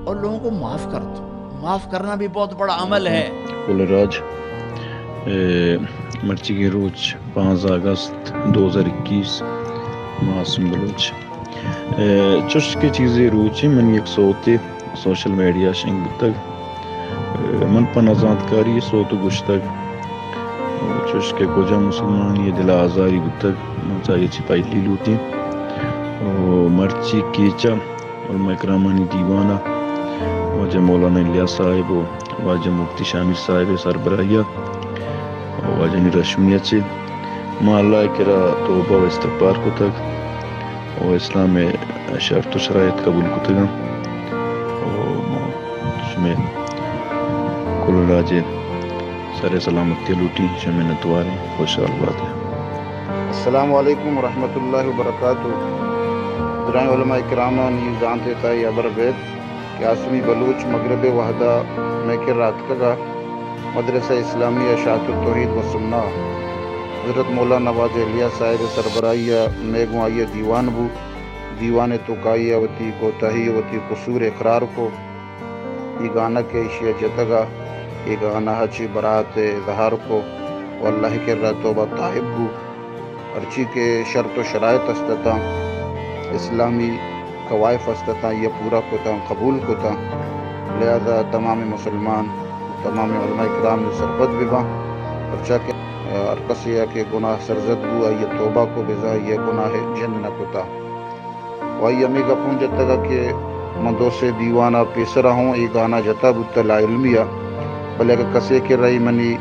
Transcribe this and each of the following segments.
اور لوگوں کو معاف کر دو۔ معاف کرنا بھی بہت بڑا عمل ہے۔ کل راج، اے، مرچیگیں روچ پانزدہ اگست دو ہزار اکیس، ما عاصم بلوچ۔ اے، چوش کہ چیزے روچے منی یک سوتے سوشل میڈیا شنگ بوتگ۔ اے، من پہ نزانتکاری سوت گوشتگ۔ چوش کہ کجا مسلمانی دل آزاری بوتگ، من چاہیے چی پہلی لوٹیں۔ او مرچی کیچا علماء کرامانی دیوان ء واجہ مولانا الیاس صاحب و واجہ مفتی شامل صاحب ء سربراہی ء و واجہ نی رشمی ء چہ ما اللہ ء کرا توبہ و استغفار کتگ و اسلام ء شرط و شرائط قبول کتگ انت و ما شمے کل راج ء سر سلامتی لوٹی، شمے منتواریں، خوشحال بات۔ السلام علیکم ورحمۃ اللہ وبرکاتہ۔ درائیں علماء کرامانی زانت ء تہا اے ہبر بیت کہ عاصمی بلوچ مغرب ء وہدا مئے کرا اتکگ ء مدرسہ اسلامی اشاعت التوحید و سنہ حضرت مولانا واجہ الیاس صاحب ء سربراہی ء مئے گوں آئی ء دیوان بو۔ دیوان ء توکا آئی ء وتی کوتاہی و وتی قصور اقرار کو۔ اے گانا کہ ایشی ء جتگ ء اے گانا ء چہ برات ء اظہار کو و اللہ ء کرا توبہ تائب بو۔ ہرچی کہ شرط و شرائط است اتاں، اسلامی کوائف است اتاں، آئی ء پورا کتاں، قبول کتاں۔ لہذا تمام مسلمان، تمام علماء کرام نوں سرپد بباں، پرچا کہ ہر کسے ء کہ گناہ سرزد بو، آئی ء توبہ کو، بزاں آئی ء گناہ جند نہ کتہ۔ و آئی ہمے گپ ہوں جتگ کہ من دو سے دیوان ء پیسرا ہوں اے گانا جتا بوتہ لاعلمی ء، بلے اگہ کسے کرا اے منی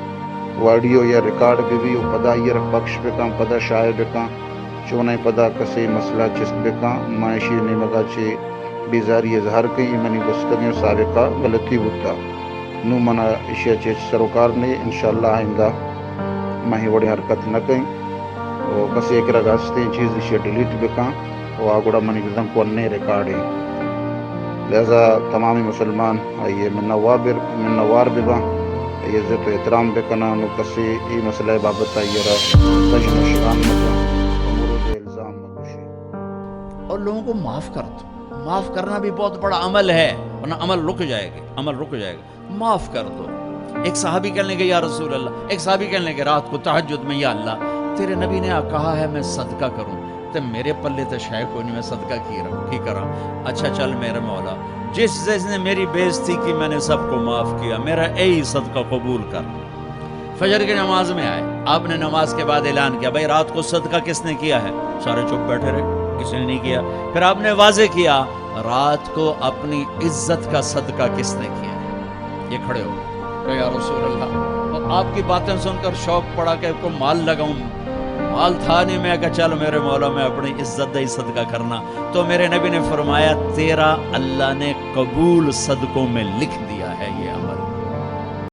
ویڈیو یا ریکارڈ بہ بی و پدا آئی ء را پکش بکن، پدا شائع بکن، چونائی پدا کسے مسئلہ چست بکن، ما ایشی نیمگا چہ بیزاری اظہار کئیں، اے منی گوستگیں و سابقہ غلطی بوتہ۔ نوں منا ایشی ء چہ ہچ سروکار نے، انشاءاللہ آئندہ ما اے وڑیں حرکت نہ کئیں۔ و کسے ء کرا ہستیں چیز ایشی ء ڈیلیٹ بکن و آ گڑا منی بزاں کوہنیں ریکارڈ ایں۔ لہذا تمامیں مسلمان آئی ء منوار، منوار بباں، آئی ء عزت و احترام بکناں، نوں کسے اے مسئلہ ء بابت آئی ء را تژن و شران مکن، امور ء الزام مگوشی۔ اور لوگوں کو معاف کر دو۔ معاف کرنا بھی بہت بڑا عمل ہے، ورنہ عمل رک جائے گا، عمل رک جائے گا۔ معاف کر دو۔ ایک صحابی کہنے لگے، یا رسول اللہ، ایک صحابی کہنے لگے رات کو تہجد میں، یا اللہ، تیرے نبی نے کہا ہے میں صدقہ کروں، تو میرے پلے تو شے کوئی نہیں، میں صدقہ کی رہا، کی کراں؟ اچھا چل میرے مولا، جس، جس نے میری بے عزتی کی، میں نے سب کو معاف کیا، میرا یہی صدقہ قبول کر۔ فجر کی نماز میں آئے، آپ نے نماز کے بعد اعلان کیا، بھائی رات کو صدقہ کس نے کیا ہے؟ سارے چپ بیٹھے رہے، کسی نے نہیں کیا۔ پھر آپ نے واضح کیا، رات کو اپنی عزت کا صدقہ کس نے کیا ہے؟ یہ کھڑے ہو گئے، یا رسول اللہ، اور آپ کی باتیں سن کر شوق پڑا کہ کو مال لگاؤں، مال تھا نہیں، میں کہا چل میرے مولا، میں اپنی عزت دا ہی صدقہ کرنا۔ تو میرے نبی نے فرمایا، تیرا اللہ نے قبول صدقوں میں لکھ دیا ہے یہ عمل۔